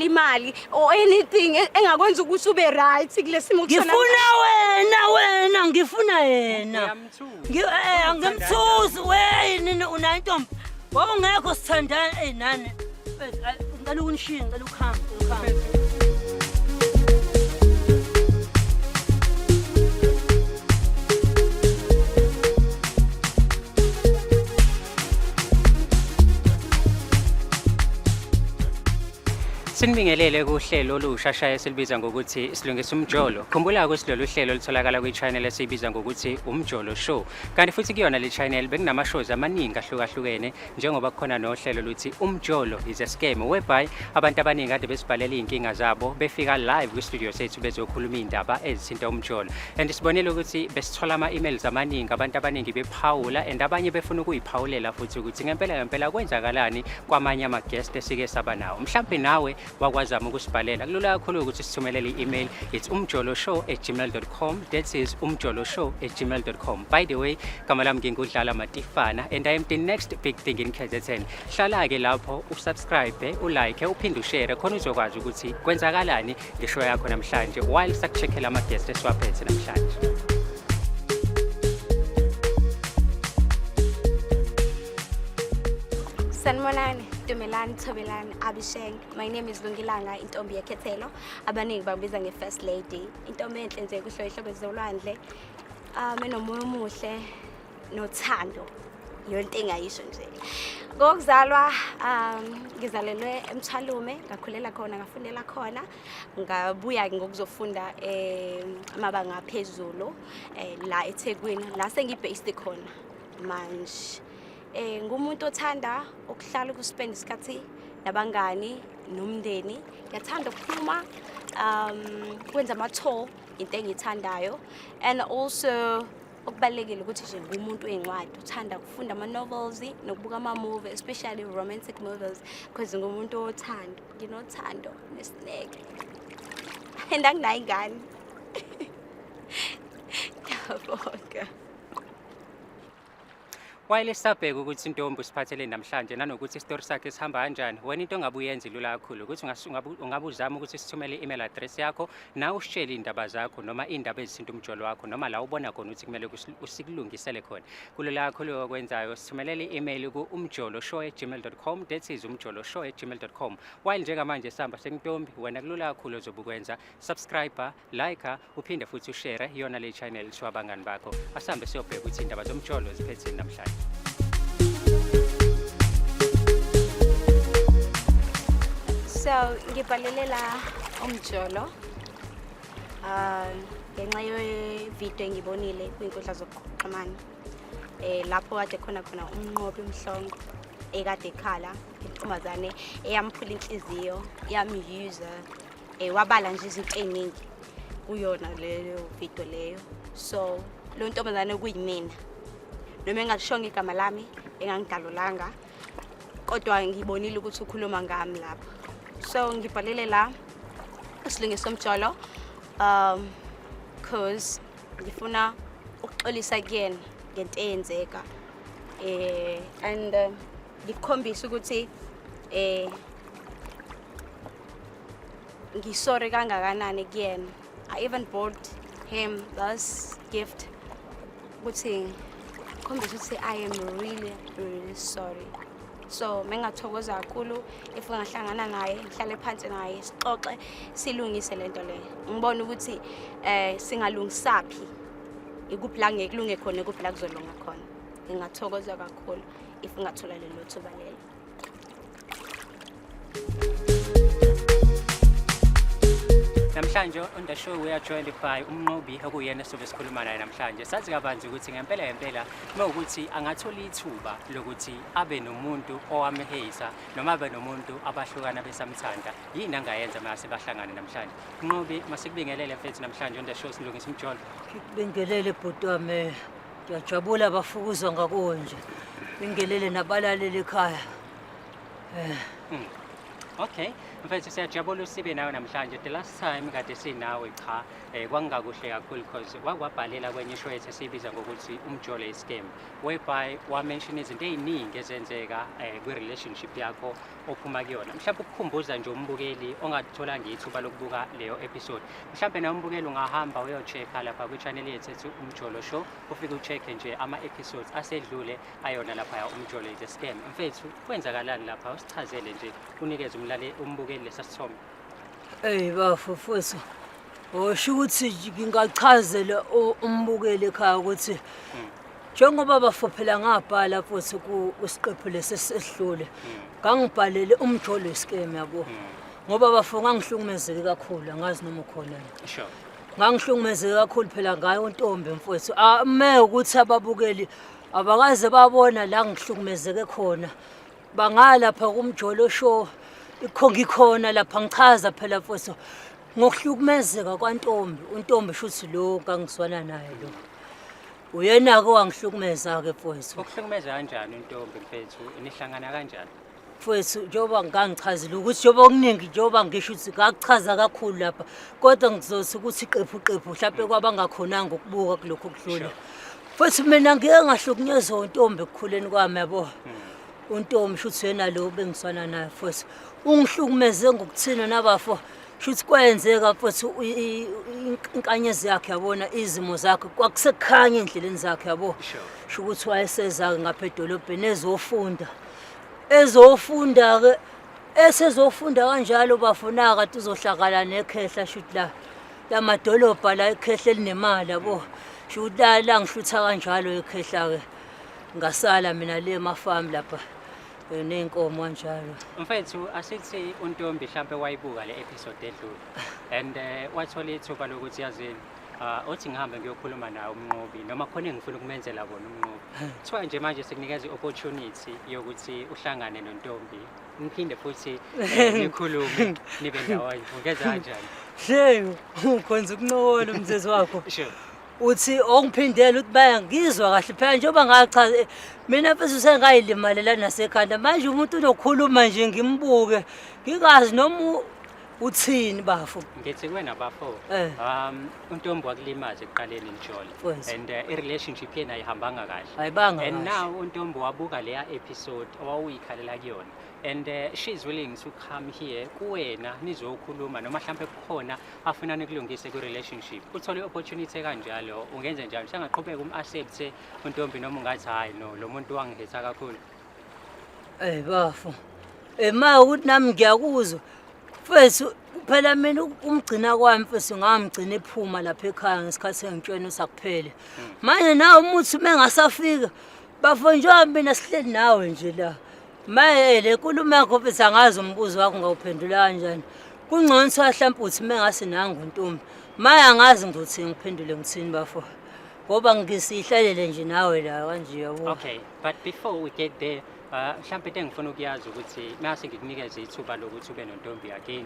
Ngikuthumela imali or anything engakwenza ukuthi ube right kule simo okusona. Ngifuna wena, wena, ngifuna yena. Angimthusi we nini unayo intombi. Wawungekho sithandana ey nani. Ngicela ukunishiya, ngicela ukuhamba, ngicela ukuhamba. Sinibingelele kuhlelo olusha shaya esilibiza ngokuthi Silungisa Umjolo. Khumbula ukuthi lolu hlelo lutholakala kwi-channel esiyibiza ngokuthi Umjolo Show. Kanti futhi kuyona le channel bekunama-shows amaningi ahlukahlukene njengoba kukhona nohlelo luthi Umjolo is a scam, whereby abantu abaningi kade besibhalela iy'nkinga zabo befika live kwi-studio sethu bezokhuluma iy'ndaba ezithinta umjolo. And sibonile ukuthi besithola ama-emails amaningi, abantu abaningi bephawula and abanye befuna ukuyiphawulela futhi ukuthi ngempela ngempela kwenzakalani kwamanye ama-guest esike saba nawo. Mhlampe nawe wakwazama ukusibhalela, kulula kakhulu ukuthi sithumelele i-email. It's umjoloshow@gmail.com. That is umjoloshow@gmail.com. By the way, gama lami ngingudlala Matifana and I am the next big thing in KZN. Hlala-ke lapho usubscribe, ulike, uphinde ushare khona uzokwazi ukuthi kwenzakalani ngeshow yakho namhlanje while sakucheckela ama-guest esiwaphethe namhlanje. Sanibonani, Dumelani, Thobelani, Abisheng. My name is Lungilanga, intombi yekhethelo. Abaningi bangibiza nge-First Lady. Intombi enhle nje kusho ihlobo zolwandle. Enomoya omuhle nothando. Yonke engayisho nje. Ngokuzalwa ngizalelwe eMthwalume, ngakhulela khona, ngafundela khona, ngabuya ngokuzofunda amabanga aphezulu la eThekwini, la sengibased khona manje. Ngumuntu othanda ukuhlala ukuspend isikhathi nabangani nomndeni. Ngiyathanda ukuphuma, kwenza ama-tour, into engiyithandayo. And also okubalulekile ukuthi nje ngumuntu weyincwadi, uthanda ukufunda ama-novels nokubuka ama-movie, especially romantic movies, because ngumuntu othando, nginothando nesineke. And anginayo ingane. Ngiyabonga. While sisabheka ukuthi intombi usiphathele namhlanje nanokuthi isitori sakhe sihamba kanjani, wena into ongabe uyenza ilula kakhulu ukuthi ungabe uzama ukuthi sithumele i-email address yakho nawe usitshele iy'ndaba zakho noma iy'ndaba ezithinta umjolo wakho noma la ubona khona ukuthi kumele usikulungisele khona. Kulula kakhulu okwenzayo, sithumelele i-email ku-umjoloshow@gmail.com. That is umjoloshow@gmail.com. While njengamanje sihamba sentombi, wena kulula kakhulu ozobe ukwenza, subscribe, like, uphinde futhi ushare yona le channel to abangani bakho. Asambe siyobheka ukuthi indaba zomjolo ziphetheni namhlanje. So ngibhalele la umjolo ngenxa ye-video engibonile kwinkundla zokuxhumana, lapho kade khona khona uMnqobi Mhlongo ekade ekhala intombazane eyamphula inhliziyo, yamyuza, wabala nje izinto ey'ningi kuyona leyo video leyo. So lo ntombazane kuyimina, noma engalishongo igama lami, engangidalulanga, kodwa ngibonile ukuthi ukhuluma ngami lapho. So ngibhalele la isilungiso somjolo cause ngifuna ukuxolisa kuyena ngento eyenzeka, and ngikukhombisa ukuthi ngisorry kangakanani kuyena. I even bought him this gift ukuthi khombisa ukuthi I am really really sorry. So mengathokoza kakhulu if ngahlangana naye, ngihlale phansi naye, sixoxe, silungise lento leyo, ngibone ukuthi singalungisaphi, ikuphi la ngeke kulunge khona, ikuphi la kuzolunga khona. Ngingathokoza kakhulu if ngingathola lelo thuba lelo. Namhlanje on the show we are joined by uMnqobi, okuyena sobe sikhuluma naye namhlanje. Sazi kabanzi ukuthi ngempela ngempela mawukuthi angathola ithuba lokuthi abe nomuntu owamheyisa noma abe nomuntu abahlukana besamthanda, yini angayenza mase bahlangane namhlanje. Mnqobi, masikubingelele mfethu namhlanje on the show Silungisa Umjolo. Ngikubingelele bhuti wami. Ngiyajabula bafukuzwa ngakuwe nje. Bingelele nabalaleli ekhaya. Okay. Mfethu, siyajabula usibe nawe namhlanje. The last time kade sinawe, cha, kwangakuhle kakhulu because wakwabhalela kwenye ishow yethu esiyibiza ngokuthi Umjolo Scam, whereby wamention izinto ey'ningi ezenzeka kwi-relationship yakho ophuma kuyona. Mhlawumbe ukukhumbuza nje umbukeli ongatholanga ithuba lokubuka leyo episode, mhlawumbe nawe umbukeli ungahamba uyo-check-a lapha kwi-channel yethu ethi Umjolo Show, ufike u-check-e nje ama-episodes asedlule ayona laphaya Umjolo is a Scam. Mfethu, kwenzakalani lapha? Usichazele nje, unikeze umbukeli lesa sithombe. Eyi bafo futhi, osho ukuthi ngingachazela umbukeli ekhaya ukuthi njengoba bafo phela ngabhala futhi kusiqephu lesi esidlule, ngangibhalele Umjolo Scam, yabo, ngoba bafo ngangihlukumezeke kakhulu, angazi noma ukhona. Sure. Ngangihlukumezeke kakhulu phela ngayo untombi mfowethu. Ame ukuthi ababukeli abakaze babona la ngihlukumezeke khona, bangalapha kuMjolo Show, ikho ngikhona lapha ngichaza phela mfowethu ngokuhlukumezeka kwantombi. Untombi shuthi lo ngangizwana naye, lo uyena-ke wangihlukumeza-ke mfowethu. Ukuhlukumeza kanjani untombi, mfethu? Nihlangana kanjani? Mfowethu, njengoba ngangichazile ukuthi njengoba okuningi, njengoba ngisho ukuthi ngakuchaza kakhulu lapha, kodwa ngizothi ukuthi qephu qephu mhlawumbe kwabangakhonanga ukubuka kulokhu okudlule. Futhi mina ngike ngahlukunyezwa untombi ekukhuleni kwami, yabo. Untombi shuthi yena lo bengiswana naye futhi ungihlukumeze ngokuthina nabafo, shuthi kwenzeka futhi inkanyezi yakhe, yabona, izimo zakhe kwakusekukhanya endleleni zakhe, yabo. Sho ukuthi wayeseza-ke ngapha edolobheni ezofunda, ezofunda-ke, esezofunda kanjalo bafuna kade uzohlakala nekhehla, shuthi la lamadolobha la, ikhehla elinemali, yabo. Shuthi la langihlutha kanjalo ikhehla-ke, ngasala mina le emafamu lapha ney'nkomo kanjalo. Mfethu, asithi untombi mhlampe wayibuka le episode edlule and wathola ithuba lokuthi yazini, othi ngihambe ngiyokhuluma naye uMnqobi, noma khona engifuna ukumenzela kona uMnqobi. Kuthiwa nje manje sikunikeza i-opportunity yokuthi uhlangane nontombi, niphinde futhi nikhulume, nibe ndawonye, ungenza kanjani? Hleyo ukhonza ukuncokola umzezi wakho. Sure. Uthi ongiphindela ukuthi bayangizwa kahle phela, njengoba ngachaza mina mfethu sengayilimalela nasekhanda manje, umuntu unokhuluma nje ngimbuke ngingazi noma uthini bafo. Ngithi kuwena bafo, untombi wakulimaza ekuqaleni nijole Mfowethu. and i-relationship yena ayihambanga kahle. Ayibanga And kahle. now untombi wabuka leya episode owawuyikhalela kuyona and she's willing to come here kuwena nizokhuluma, noma mhlampe kukhona afuna nikulungise kwi-relationship. Uthole i-opportunity kanjalo, ungenze njani? Usangaqhubeka um-accept untombi, noma ungathi hhayi no, lo muntu wangihetha kakhulu? Eh bafo. Ma ukuthi nami ngiyakuzwa. Mfethu, phela mina umgcina kwami mfethu ngamgcina ephuma lapha ekhaya ngesikhathi engitshena usakuphele. Manje nawe umuthi mengasafika bafo, njengoba mina sihleli nawe nje la. Maye le nkulumo yakho mfethu, angazi umbuzo wakho ngawuphendula kanjani. Kungcono kuthiwa mhlawumbe uthi mengase nangu untombi. Maye angazi ngizothini, ngiphendule ngithini bafo. Ngoba ngisihlalele nje nawe la kanje, yabo. Okay, but before we get there, mhlawumbe into engifuna ukuyazi ukuthi mase ngikunikeze ithuba lokuthi ube nontombi again,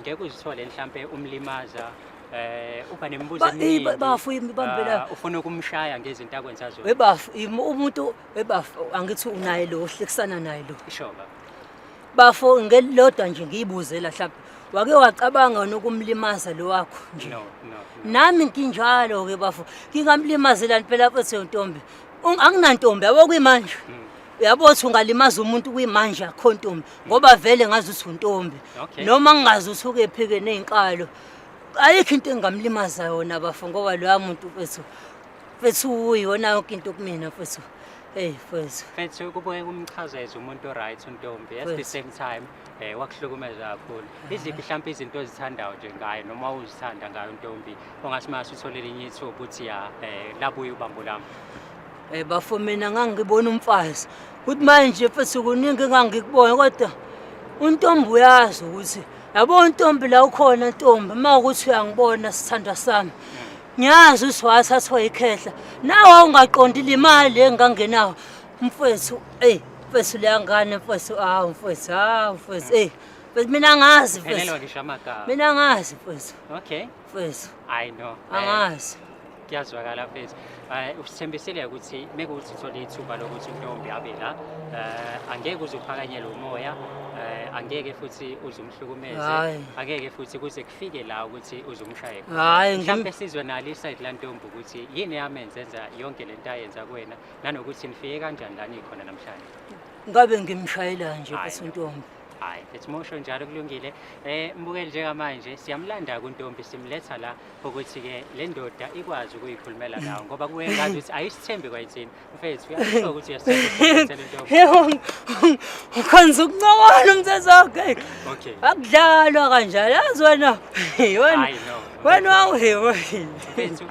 ngeke uzithole mhlampe umlimaza, uba nemibuzo eminingi, Bafo, ibambe la. Ufuna ukumshaya ngezinto akwenza zona. Webafo, umuntu webafo, angithi unaye lo ohlekisana naye lo. Sure baba. Bafo, ngelilodwa nje ngiyibuzela, mhlawumbe wake wacabanga wena ukumlimaza lo wakho nje? No, no, no. Nami nginjalo ke bafo, ngingamlimazelani phela futhi ntombi? Anginantombi, yabo, kuyimanje. Uyabo ukuthi ungalimaza umuntu kuyimanje akho ntombi, ngoba vele ngazi ukuthi untombi. Noma ngingazi ukuthi ukephi-ke ney'nkalo, ayikho into engingamlimaza yona bafo, ngoba loya muntu mfethu, mfethu uyona yonke into kumina mfethu. Eyi mfethu. Mfethu, kubuye kumchazeze umuntu oright untombi, at the Mfethu. same time wakuhlukumeza kakhulu. Iziphi mhlawumbe izinto ozithandayo nje ngaye, noma uzithanda ngayo untombi, ongathi mase uthole elinye ithuba uthi ya, labuye ubambo lami? Bafo, mina ngangibona umfazi ukuthi manje mfethu kuningi engangikubona, kodwa untombi uyazi ukuthi, yabo, untombi la ukhona ntombi, uma ukuthi uyangibona sithandwa sami, ngiyazi ukuthi wathathwa ikhehla nawe ungaqondile imali engangenawo mfethu. Eyi mfethu, leya ngane mfethu, hawu mfethu, hawu mfethu, eyi mfethu, mina angazi Phelelwa mfethu. Ngisho amagama. Mina angazi mfethu. Okay. Mfethu. I know. Angazi. Kuyazwakala mfethu. Usithembisile ukuthi mekuthi uthole ithuba lokuthi untombi abe la, angeke uze uphakanyelwe umoya, angeke futhi uze umhlukumeze, Hhayi. angeke futhi kuze kufike la ukuthi uze umshaye khona. Hhayi, Mhlawumbe sizwe nalo i-side lantombi ukuthi yini yamenza enza yonke lento ayenza kuwena nanokuthi nifike kanjani la nikhona namhlanje. Ngabe ngimshayela nje Hhayi, mfethu ntombi. Hayi, mfethu mosho njalo kulungile. Mbukeli njengamanje siyamlanda kuntombi simletha la ukuthi-ke le ndoda ikwazi ukuyikhulumela nawo ngoba kuye ngazi ukuthi ayisithembi kwayithini. Mfethu uyasho ukuthi uyasithemba le ntombi. Yebo, ukhonza ukuncokola umthetho wakhe. Okay. Akudlalwa kanjalo, yazi wena. Wena. Hayi no. Wena wawuhe. Mfethu,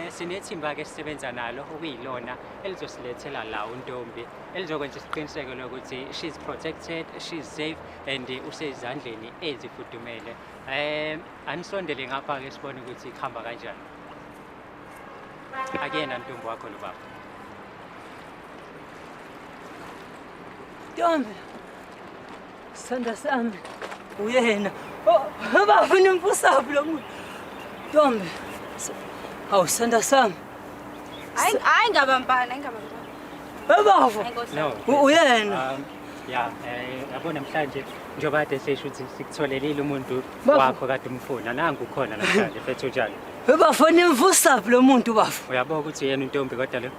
sinethimba ke sisebenza nalo okuyilona elizosilethela la untombi elizokwenza isiqiniseko lokuthi she's protected, she's safe and usezandleni ezifudumele. Anisondele ngapha ke sibone ukuthi kuhamba kanjani. Akuyena ntombi wakho lo baba. Ntombi. Sithanda sami. Uyena. Oh, bafuna impusaphi lo muntu. Ntombi. Hawu sithanda sami. Hayi hayi ngabambana, hayi ngabambana. Bafo. Hayi Nkosi. No. Uyena. Ya, yabo namhlanje njengoba kade sesho ukuthi sikutholelile umuntu Bafo. wakho kade umfuna nangu ukhona namhlanje mfethu njalo. Bafuna imvusaphi lo muntu bafo. Uyabona ukuthi uyena untombi kodwa lo.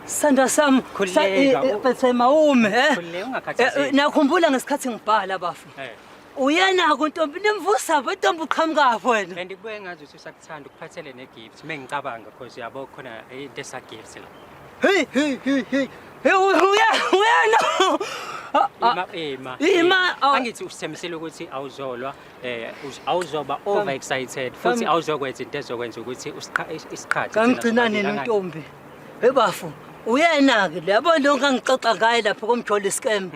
Sithanda sami. Khululeka, Phethe mawume, eh. Khululeka ungakhathazeki. Nakhumbula ngesikhathi ngibhala bafo. Uyena kuntombi nimvusaphi intombi uqhamukaphi wena. And kubuye ngazi ukuthi usakuthanda ukuphathele ne-gift mengicabanga because uyabo khona into esa-gift la. Hey hey hey hey. Hey uyena. Ima ima. Ima, awu. Angithi usithembisile ukuthi awuzolwa awuzoba over excited futhi awuzokwenza into ezokwenza ukuthi isiqhathe thina Kangigcinane sobabili, angathi. nontombi. Hey bafo, uyena ke le yabo lonke angixoxa ngaye lapha komjolo scam.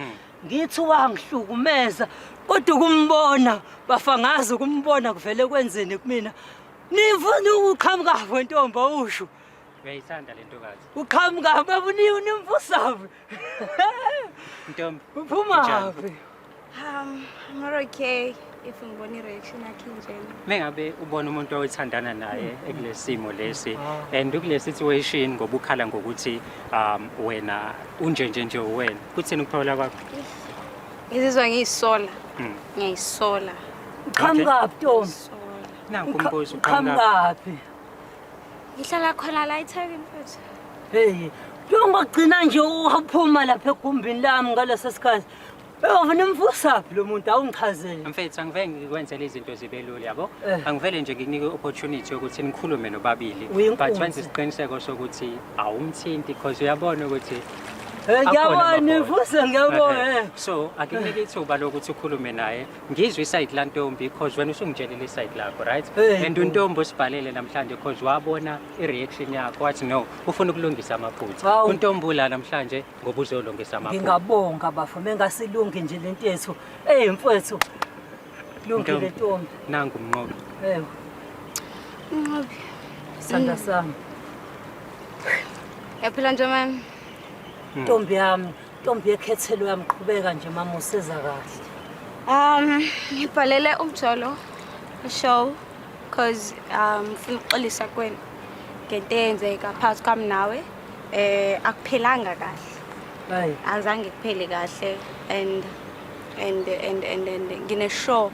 Ngithi wangihlukumeza kodwa ukumbona bafa ngazi ukumbona kuvele kwenzeni kumina. Nifuna ukuqhamuka ntombi awusho. Uyayithanda le ntokazi. Uqhamuka babu nimvusaphi. Ntombi. Uphuma Njani? phi? I'm not okay if ngibona i-reaction yakhe njena. Mengabe ubona umuntu oyithandana naye ekulesimo lesi and ukule situation ngoba ukhala ngokuthi wena unje nje nje wena kuthini ukuphawula kwakho? Ngizizwa ngiyisola. Ngiyayisola. Uqhamuka phi ntombi? Ngiyayisola. Nanku umbuzo uqhamuka. Uqhamuka phi? Ngihlala khona la eThekwini mfethu. Hey, njengogcina nje uphuma lapha egumbini lami ngaleso sikhathi. Bebafuna imvusaphi lo muntu awungichazele. Mfethu angivele ngikwenzele izinto zibe lula yabo. Eh. Angivele nje ngikunike opportunity yokuthi nikhulume nobabili. Uyinkunzi. But wenze isiqiniseko sokuthi awumthinti because uyabona ukuthi Eh ngiyabona akhona imvuse ngiyabona. Ehhe. So akunike ithuba lokuthi ukhulume naye. Ngizwe i-side lantombi because wena usungitshelile i-side lakho, right? Eh, And untombi usibhalele namhlanje because wabona i-reaction yakho wathi no, ufuna ukulungisa amaphutha. Hawu. Untombi ula namhlanje ngoba uzolungisa amaphutha. Ngingabonga bafo mengasilungi nje lento yethu. Eh mfowethu. Lungile Ntombi. ntombi. Nangu umnqobi. Eh Nqobi. sanda sami. Yaphila nje mami. Ntombi yami, ntombi yekhethelo yami qhubeka nje mama usiza kahle. Ngibhalele umjolo show because ngifuna ukuxolisa kuwena ngento eyenzeka phakathi kwami nawe. Akuphelanga kahle. Hayi. Azange kuphele kahle and ngine sure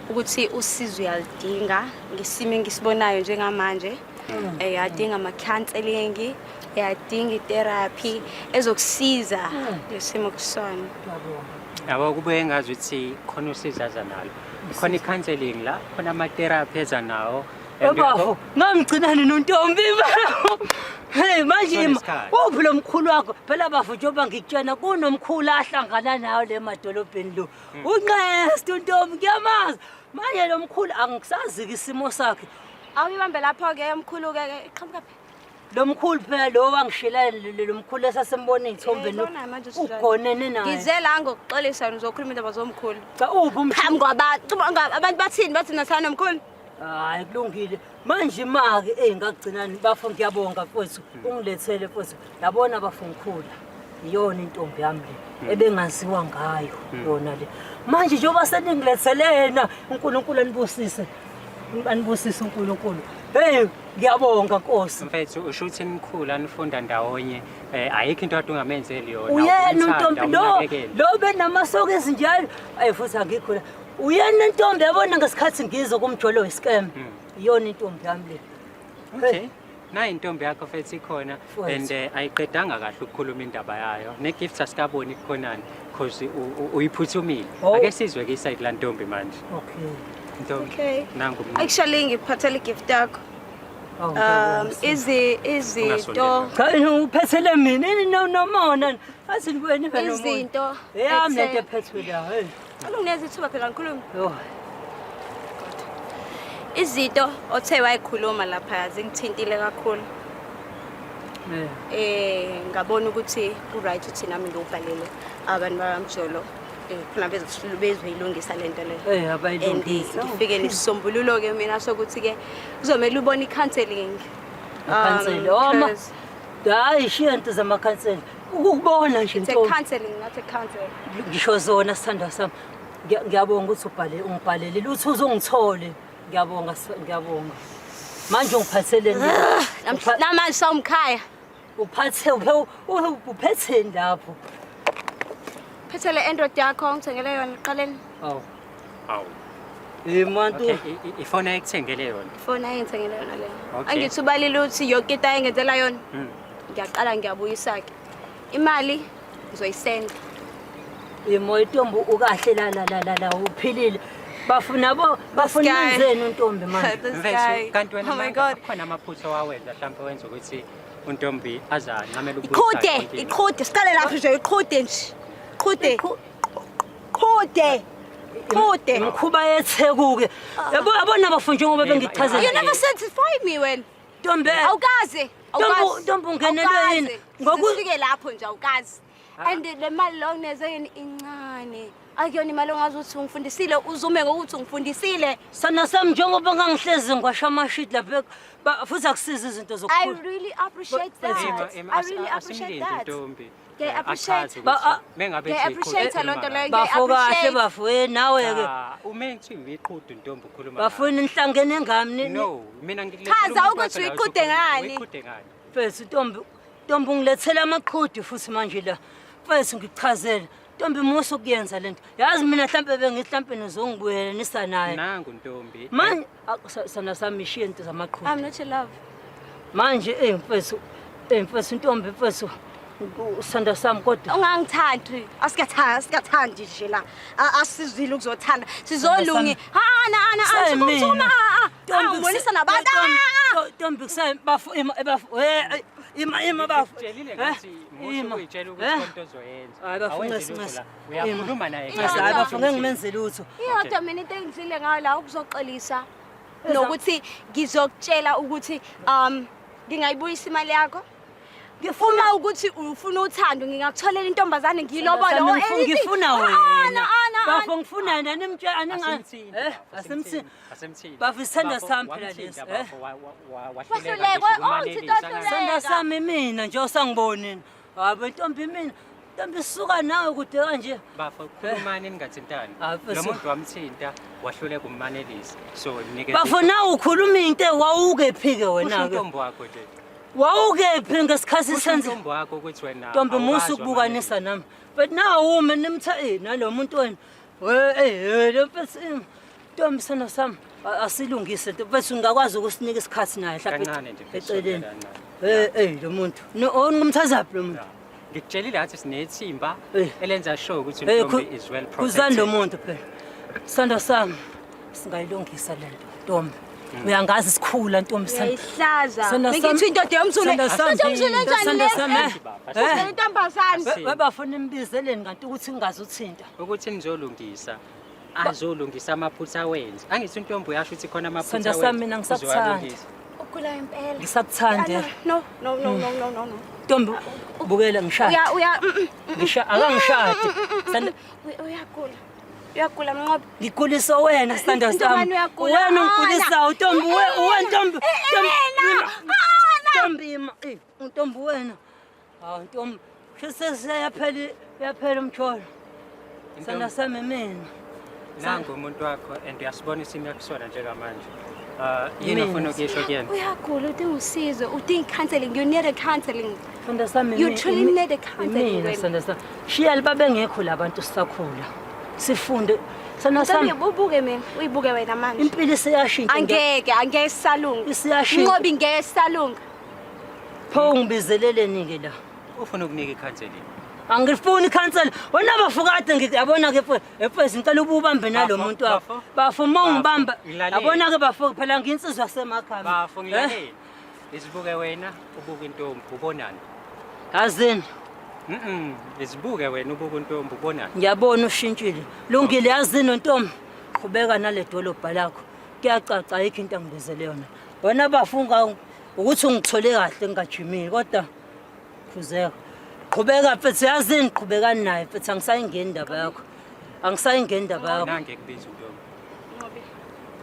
ukuthi usizo uyalidinga ngesimo engisibonayo njengamanje. Uyadinga ama counseling, uyadinga i-therapy ezokusiza lesimo kusona. Ngiyabonga. Yabo kubuye ngazi ukuthi khona usizo aza nalo. Khona i-counseling la, khona ama-therapy eza nawo. And Bafo, ngamgcinani nontombi bafo. Hey manje ima, Sonesikhathi. uphi lo mkhulu wakho? Phela bafo njengoba ngikutshena kunomkhulu ahlangana nawe le madolobheni lo. Unqeste untombi ngiyamazi. Manje lo mkhulu angisazi isimo sakhe. Awuyibambe lapho ke mkhulu ke iqhamuka phi? Lo mkhulu phela lo wangishela lo mkhulu esasembona iy'thombe Eh, lona manje usijwayele. ugonene naye. Ngize la ngokuxolisa uzokhuluma indaba zomkhulu. Cha uphi umkhulu? Phambi kwabantu, abantu bathini bathi nathana nomkhulu? Hayi kulungile. Manje make engakugcinani bafo ngiyabonga mfowethu ungilethele mfowethu. Yabona bafo ngikhula. Iyona intombi yami le ebengaziwa ngayo yona le. Manje njengoba seningilethele yena uNkulunkulu anibusise. Anibusise uNkulunkulu. Hey, ngiyabonga Nkosi. Mfethu usho ukuthi nikhula nifunda ndawonye ayikho into kade ungamenzeli yona. Uyena umthanda, untombi lo umnakekele. lo benamasokisi njalo. Ayi futhi angikho la. Uyena intombi yabona ngesikhathi ngizwe kumjolo wescam. Iyona intombi yami le. Okay. Nayi intombi yakho mfethu ikhona Mfowethu. and ayiqedanga kahle ukukhuluma indaba yayo. Ne-gift asikaboni kukhonani because uyiphuthumile. Oh. Ake sizwe ke iside la ntombi manje. Okay. Ntombi. Okay. Nangu umuntu. Actually ngikuphathela igift yakho. Awu, ngiyabonga. Izi izinto Cha uphethele mina ini nomona. Athi wena ibe nomona. izinto Eyami lento ephethwe la. Hey. Alungineza ithuba phela ngikhulume. Yo. Izinto othe wayikhuluma lapha zingithintile kakhulu. Ngabona ukuthi ku right ukuthi nami ngiwubhalele abantu bakamjolo khona bezoyilungisa lento leyo. Eh abayilungisa. And ngifike nesisombululo ke mina sokuthi ke kuzomela ubone i-counseling. Counseling. Oh ma. Because Hayi shiya into zamakhansela. Ukukubona nje It's a ntombi. counseling, not a counsel. Ngisho zona sithandwa sami. Ngiyabonga ukuthi ubhale ungibhalelile uthi uzongithole. Ngiyabonga ngiyabonga. Manje ungiphatheleni. Namanje sawumkhaya. Uphathe uphetheni lapho. Phethe le Android yakho ongithengele yona eqaleni. Awu. Awu. Imantu. Okay, ifoni ayikuthengele yona. Ifoni ayengithengele yona leyo. Okay. Angithi ubalile ukuthi yonke into ayengenzela yona. Ngiyaqala ngiyabuyisa ke. Imali ngizoyisenda. Imo intombi ukahle la la la la la uphilile. Bafuna bo bafuna guy. nenzeni untombi manje. This Mfethu guy. kanti wena Oh my manje God. kukhona amaphutha owawenza mhlawumbe wenza ukuthi untombi azancamela ukubuyisa Iqhude, yonke into. iqhude, siqale lapho nje iqhude nje. Iqhude. Qhude. Qhude. Imikhuba yetheku-ke. Yabo yabona bafo njengoba Eh, bengichazela. You never satisfy me wena. Ntombi. Awukaze. Awukaze. Ntombi ungenelwe yini? Ngoku lapho nje awukaze. And le mali lo ngineze yini incane. Akuyona imali ongazi ukuthi ungifundisile uzume ngokuthi ungifundisile. Sana sami njengoba ngangihlezi ngiwasha amashidi lapha futhi akusiza izinto I zokukhula. really appreciate But- that. Ima, I really appreciate asimlindi that. ntombi. Ngiya appreciate. Achaze Ba- ukuthi mengabe Ngiya ethi iqhude appreciate loo nto ukhuluma leyo. ngayo. Bafo kahle appreciate. bafo eh nawe ke. Cha, uma ngithi uyiqhude ntombi ukhuluma ngayo. Bafuna nihlangene ngami No, mina ngikulethela Chaza umuntu ukuthi wakho la uyiqhude uzokhuluma. ngani. Uyiqhude ngani? Mfethu ntombi ntombi ungilethela amaqhude futhi manje la. Mfethu ngikuchazele. Ntombi musa ukuyenza lento. Yazi mina mhlambe bengithi mhlambe nizongibuyela nisa naye. Nangu ntombi. Manje sana sami ishiye into zamaqhude. I'm not your love. Manje mfethu mfethu ntombi mfethu usanda sami kodwa Ungangithandi. Asikathandi, asikathandi nje la. Asizwile ukuzothanda. Sizolungi. Ha ana ana Semina. ana. Ngibonisa nabantu. Ntombi kusami bafo ima bafo ima ima bafo. Ngikutshelile ngathi musa ukuyitshela ukuthi Eh? konto ozoyenza. Hayi bafo Awenzi ncesi lutho ncesi. la. Uyakhuluma naye. Ncesi kahle hayi bafo ukuthi ngeke ngimenze lutho. Iyodwa mina into engizile ngayo la ukuzoxolisa nokuthi ngizokutshela ukuthi ngingayibuyisa imali yakho. Ngifuna ukuthi ufuna uthando ngingakutholela intombazane ngilobole or anything. Ngifuna Ana wena. ana Bafo ngifuna yena nimtshela aninga. Asimthinte, bafo, Asimthinte. asimthinte. Bafo isithanda Bafo, sami phela wamthinta, lesi. bafo, Wahluleka, wahluleka ngisho oh, ukumanelisa uthinte ngani. Sanda sami mina nje osangibonini. Hayi ntombi mina. Ntombi suka nawe kude kanje. Bafo khulumani ningathintani. Hayi, Lo mfethu. muntu wamthinta wahluleka ukumanelisa. So mnikeze. Bafo nawe ukhuluma into wawukephi ke Kusho wena ke. intombi wakho nje. Wawukephi ngesikhathi Kusho senze intombi wakho ukuthi wena Ntombi musa awukwazi ukubukanisa wamanelisa. nami. But nawe ume nimtha nalo muntu wena. We lo mfethu ntombi sana sami asilungise nto mfethu ngingakwazi ukusinika isikhathi naye mhlawumbe Kancane nje mfethu, eceleni. kancane. Lo muntu. No ungumthazaphi lo muntu? Ya. Ngikutshelile ngathi sinethimba Eh. elenza sure ukuthi Eh intombi is well kuzani lo protected. muntu phela. Sanda sami singayilungisa lento ntombi. Uyangazi sikhula ntombi sami. Uyayihlaza. Sanda sami. Bengithi indoda yomzulu. Sanda sami. Indoda yomzulu enjani Sanda le? sami, eh. Uzele intombazane. Webafuna imbizeleni kanti ukuthi ngingazi uthinta. Ukuthi nizolungisa. Azolungisa amaphutha awenze. Angithi intombi uyasho ukuthi khona amaphutha Sanda awenze. sami mina ngisakuthanda. Uzowalungisa. Ugula impela. Ngisakuthanda. No no no no no no no. Ntombi bukela ngishade. Uya uya Ngisha akangishade. Sanda uyagula. Uyagula Mnqobi. ngigulisa wena sanda sami. Ntombani uyagula. Wena ungigulisayo ntombi we ntombi. Mina. Ntombi ima. Ntombi wena. Hawu ntombi. Seseyaphela yaphela umjolo. Sanda sami mina. Nangu umuntu wakho and uyasibona isimo yakusona njengamanje. Yini ofuna ukuyisho kuyena? Uyagula, udinga usizo, udinga counseling. You need a counseling. Sithando sami You truly need a counseling, Mina wena. sithando sami. Shiya babengekho labantu sisakhula. Sifunde. Sithando Ntombi sami ubuke mina, uyibuke wena manje. impilo iseyashintsha. Angeke, angeke sisalunga. Isiyashintsha. Nqobi ngeke sisalunga. Pho ungibizeleleni ke la? Ufuna ukunika i-counseling. Angifuni ikhansela. Wena bafukade ngiyabona ke mfethu ngicela ububambe nalo Bafo, muntu wakho. bafo. Bafo uma Bafo, ungibamba. ngilalele. Yabona ke bafo phela nginsizwa semakhaya. Bafo ngilalele. Izibuke wena, ubuke intombi, ubonani? Yazini Izibuke wena ubuke intombi, ubonani? ngiyabona ushintshile. Lungile yazini ntombi. Qhubeka nale dolobha lakho. Kuyacaca ayikho into angibizele yona. Wena bafunga ukuthi ungithole kahle ngingajimile kodwa khuzeka. Qhubeka mfethu yazini qhubekani naye mfethu angisayingeni indaba yakho. Angisayingeni indaba yakho. Nange kubiza intombi. Nqobi,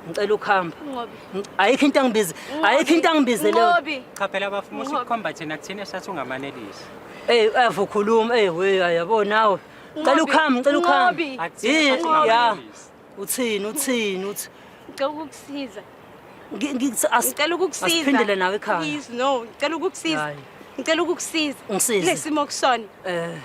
Ngicela ukuhamba. Nqobi. Ayikho into angibize. Ayikho into angibizele yona. Nqobi. Cha phela bafo musa Ngoba- ukukhomba thina kuthina sathi ungamanelisi. Ey ave ukhuluma ey we yabo nawe. Ngicela Nqobi, ukuhamba ngicela ukuhamba. Nqobi. Akuthina Yini? sathi Ya. ungamanelisi. Uthini uthini uthi Ngicela ukukusiza. Ngicela Ngicela ukukusiza. Asiphindele nawe ekhaya. Please no, ngicela ukukusiza. Hayi. Ngicela ukukusiza. Ungisize. Kulesimo kusona. Eh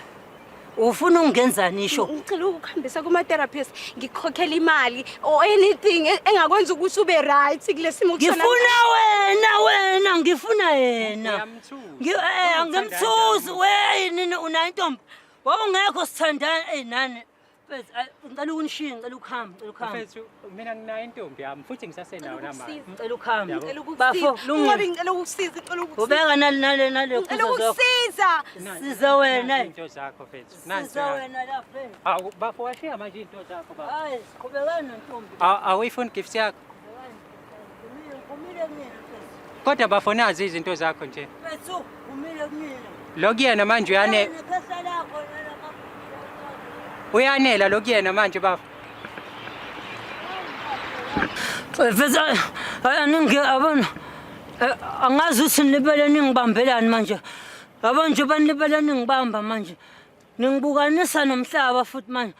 ufuna ungenzani isho? Ngicela ukukuhambisa kuma therapist, ngikukhokhela imali or anything engakwenza ukuthi ube right kulesimo kusona. Ngifuna wena wena ngifuna yena. Uyamthusa. Angimthusi we nini unayo intombi. Wawungekho sithandana ey nani. Mfethu ngicela ukunishiya ngicela ukuhamba ngicela ukuhamba. Mfethu mina nginayo intombi yami futhi ngisasenayo namanje. Ngicela ukuhamba. Ngicela Bafo ukukusiza. lungile. Nqobi ngicela ukukusiza, ngicela ukukusiza. Ubeka nale nale nale Ngicela khuza zakho. ukukusiza. Siza wena. Nansi Into zakho mfethu. Nansi. Siza wena lapha. Awu bafo washiya manje into zakho bafo. Hayi siqhubekani nontombi. Awuyifuni gift yakho. Umile kumina mfethu. Kodwa bafo nazi izinto zakho nje. Mfethu umile kumina. Lokuyena manje uyane Nekhehla lakho nalama. uyanela lokuyena manje bafo. Mfethu aningi abona angazi ukuthi nilibele ningibambelani manje. Yabo nje banilibele ningibamba manje. Ningibukanisa nomhlaba futhi manje.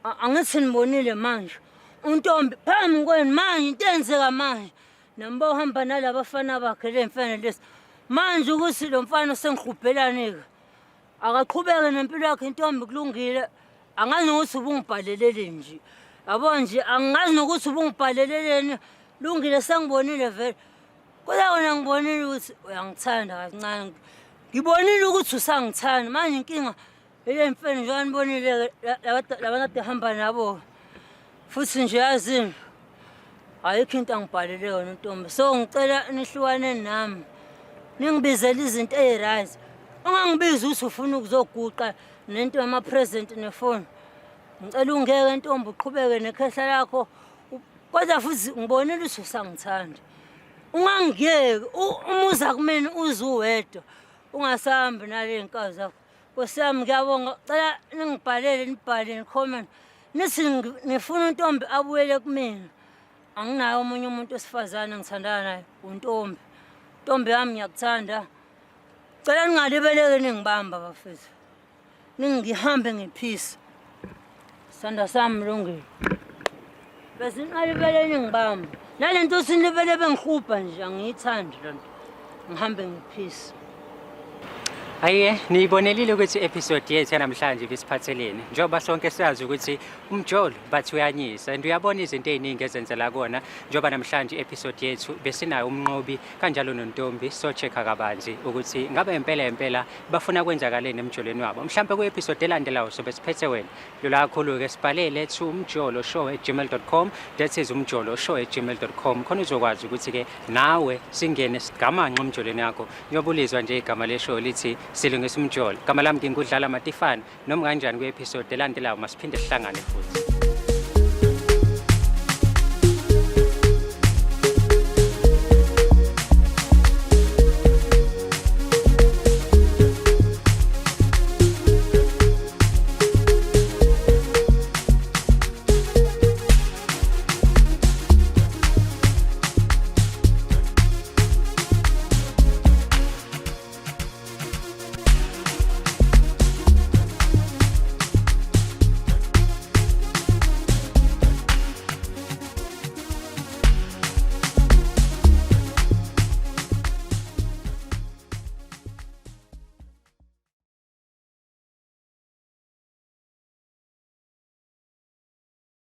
Angithi nibonile manje. Untombi phambi kwenu manje into eyenzeka manje. Nami bohamba nalabafana bakhe le mfana lesi. Manje ukuthi lo mfana usengihubhelani-ke. Akaqhubeke nempilo yakhe intombi kulungile. Angazi nokuthi ubungibhaleleleni nje. Yabo nje angazi nokuthi ubungibhaleleleni. Lungile sengibonile vele. Kodwa wena ngibonile ukuthi uyangithanda kancane. Ngibonile ukuthi usangithanda. Manje inkinga ile mfene njengoba nibonile laba kade ehamba nabo. Futhi nje yazini ayikho into angibhalele yona ntombi. So ngicela nihlukane nami. Ningibizele izinto ey'right. Ungangibizi ukuthi ufuna ukuzoguqa nento yama-present nefoni. Ngicela ungeke ntombi uqhubeke nekhehla lakho. Kodwa futhi ngibonile ukuthi usangithanda. Ungangiyeki uma uza kumina uze uwedwa. Ungasahambi nale nkazi zakho. Nkosi yami ngiyabonga. Cela ningibhalele nibhale ni-comment. Nithi nifuna untombi abuyele kumina. Anginaye omunye umuntu wesifazane engithandana naye, untombi. Ntombi yami ngiyakuthanda. Cela ningalibeleki ningibamba bafethu. Ningihambe ngephisi. Sithanda sami lungile. Bese ningalibele ningibamba. Nale nto sinibele bengihubha nje angiyithandi loo nto. Ngihambe ngephisi. Hayi niyibonelile ukuthi i-episode yethu yanamhlanje ibisiphatheleni njengoba sonke sazi ukuthi umjolo bathi uyanyisa and uyabona izinto ey'ningi ezenzela kona njengoba namhlanje i-episode yethu besinayo umnqobi kanjalo nontombi so-check-a kabanzi ukuthi ngabe impela impela bafuna kwenzakaleni emjolweni wabo. Mhlampe kwi-episode elandelayo sobe siphethe wena. Lula kakhulu-ke sibhalele to umjoloshow@gmail.com, that is umjoloshow@gmail.com, khona uzokwazi ukuthi-ke nawe singene sigamanxe emjolweni yakho. Njengoba ulizwa nje igama leshow lithi silungisa umjolo. Igama lami ngingudlala Matifana, noma kanjani kwi-episode elandelayo masiphinde sihlangane futhi.